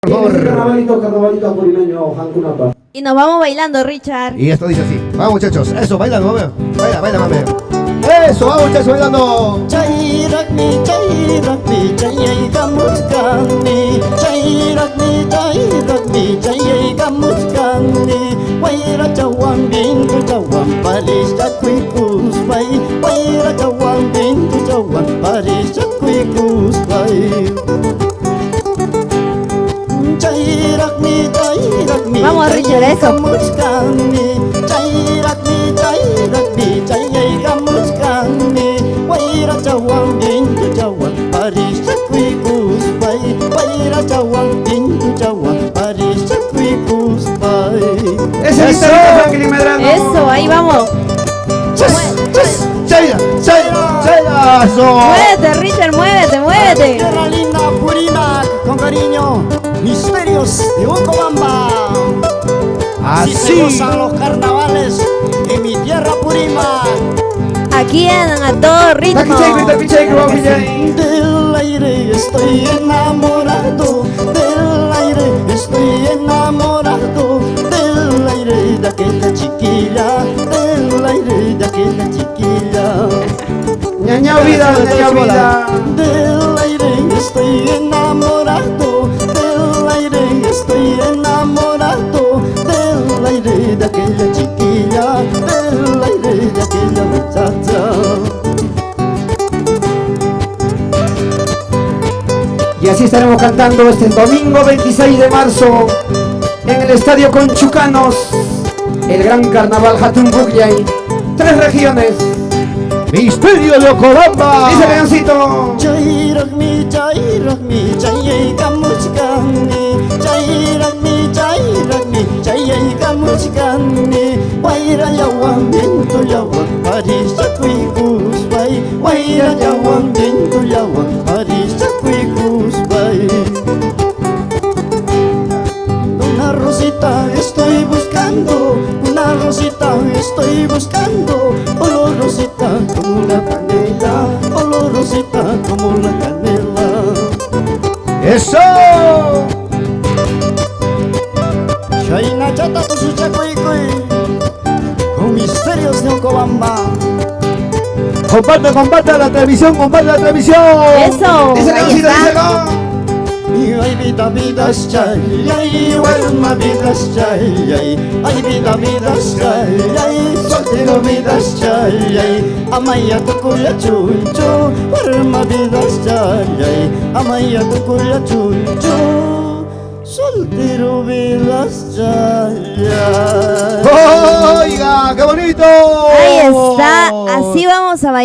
Por favor. Carnavalito, carnavalito apurimeño, qamkunapaq. Y nos vamos bailando, Richard. Y esto dice así. Vamos, muchachos. Eso, bailando, mami. Baila, baila, mami. Eso, vamos, muchachos, bailando. Chayraqmi, chayraqmi, chayaykamuchkani. Chayraqmi, chayraqmi, chayaykamuchkani. Wayrachawan, vientochawan, parischakuykuspay. Wayrachawan, vientochawan, parischakuykuspay. Chayraqmi, chayraqmi, Vamos, Richard, eso. chayaykamuchkani. Chayraqmi, chayraqmi, chayaykamuchkani. Wayrachawan, vientochawan, parischakuykuspay. Wayrachawan, vientochawan, parischakuykuspay. Ese Eso. guitarrita Franklin Medrano. Eso, ahí vamos. Chas, chas, chaira, chaira, chaira. Eso. Muévete, Richard, muévete, muévete. Tierra linda, Purímac, con cariño, misterios de Ocobamba. Así se Así. gozan los carnavales en mi tierra Purímac. Aquí andan a todo ritmo. Takichayku, takichayku, wawqillay. Del aire estoy enamorado, del aire estoy enamorado, del aire de aquella chiquilla, del aire de aquella chiquilla. Ñaña vida, ñaña vida. Del aire estoy enamorado, del aire estoy enamorado, del aire de aquella chiquilla, del aire de aquella muchacha. Y así estaremos cantando este domingo 26 de marzo en el Estadio Conchucanos, el gran carnaval Hatun Pukllay. Tres regiones. Misterio de Ocobamba. Dice Leoncito. Chayraqmi, chayraqmi, chayaykamuchkani. Chayraqmi, chayraqmi, chayaykamuchkani. Wayrallawan, vientollawan, parischakuykuspay. Wayrallawan, vientollawan, parischakuykuspay. Una rosita estoy buscando, una rosita estoy buscando, olor rosita como la canela, olor rosita como la canela. Eso. Shaina chata tusuchakuykuy, con misterios de Ocobamba. Comparta, comparta la transmisión, comparta la transmisión. Eso. Dice Ahí Leoncito, está. díselo. Ay vida vida chay, warma vida chay, ay vida vida chay, soltero vida chay, amaya tukuya chunchu, warma vida chay, amaya tukuya chunchu, soltero vida chay. Oiga, qué bonito. Ahí está. Así vamos a bailar.